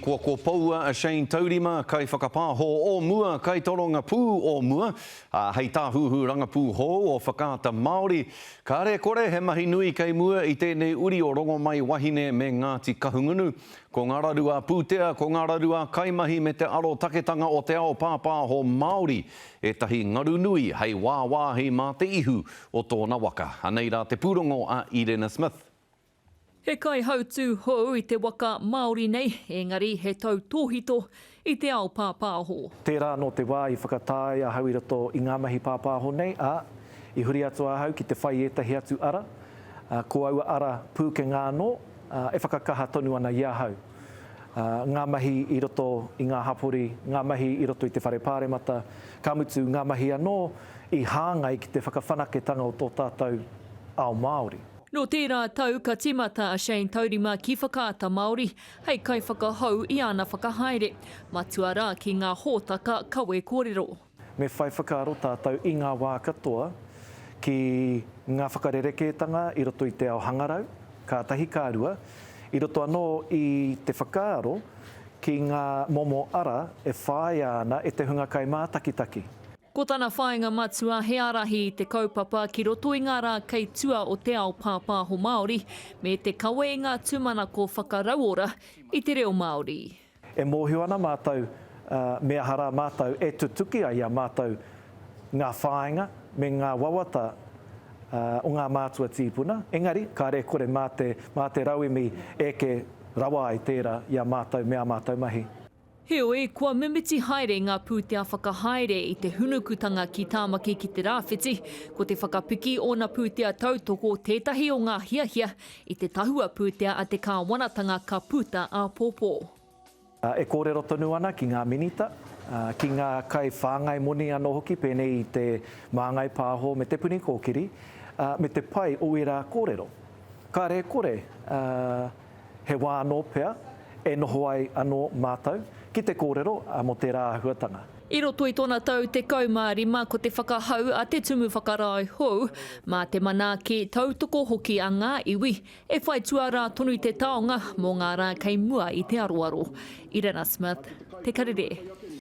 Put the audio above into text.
kua kopoua a Shane Taurima, kaiwhakapāho o mua, kaitoronga pū o mua, ā, hei tāhuhu rangapū hou o Whakaata Māori. Kāre kore he mahi nui kei mua i tēnei uri o Rongomaiwahine me Ngāti Kahungunu. Ko ngā raru ā-pūtea, ko ngā raru ā-kaimahi me te arotaketanga o te ao pāpāho Māori ētahi ngaru nui hei wāwāhi mā te ihu o tōna waka. Anei rā te pūrongo a Irena Smith. He kaihautū hou i te waka Māori nei, engari he tautōhito i te ao pāpāho. Tērā anō te wā i whakatā ai ahau i roto i ngā mahi pāpāho nei, ā, i huri atu ahau ki te whai i ētahi atu ara, ā, ko aua ara pūkenga anō, ā, e whakakaha tonu ana i ahau. Ā, ngā mahi i roto i ngā hapori, ngā mahi i roto i te whare pāremata, ka mutu, ngā mahi anō i hāngai ki te whakawhanaketanga o tō tātou ao Māori. Nō tērā tau ka tīmata a Shane Taurima ki Whakaata Māori hei kaiwhakahou i ana whakahaere, matua rā ki ngā hōtaka kawe kōrero. Me whai whakaaro tātou i ngā wā katoa ki ngā whakarerekētanga i roto i te ao hangarau, kātahi ka rua, i roto anō i te whakaaro ki ngā momo ara e whāia ana e te hunga kaimātakitaki. Ko tana whāinga matua he ārahi i te kaupapa ki roto i ngā rā kei tua o te ao pāpāho Māori me te kawe i ngā tūmanako whakarauora i te reo Māori. E mōhio ana mātou me aha rā mātou e tutuki ai i a mātou ngā whāinga me ngā wawata o ngā mātua tīpuna, engari kāre e kore mā te, mā te rauemi eke rawa ai tērā i a mātou me ā mātou mahi. Heoi, kua mimiti haere ngā pūtea whakahaere i te hunukutanga ki Tāmaki ki te Rāwhiti, ko te whakapiki ōna pūtea tautoko tētahi o ngā hiahia i te tahua pūtea a te kāwanatanga ka puta āpōpō. E kōrero tonu ana ki ngā minita, ki ngā kaiwhāngai moni anō hoki pēnei i te Māngai Pāho me Te Puni Kōkiri, me te pai o ērā kōrero. Kāre e kore, He wā anō pea e noho ai anō mātou ki te kōrero mō tērā āhuatanga. I roto i tōna tau 15 ko te whakahau a te Tumu Whakarae hou, mā te manaaki, tautoko hoki a ngā iwi, e whai tuarā tonu te taonga mō ngā rā kei mua i te aroaro. Irena Smith, Te Karere.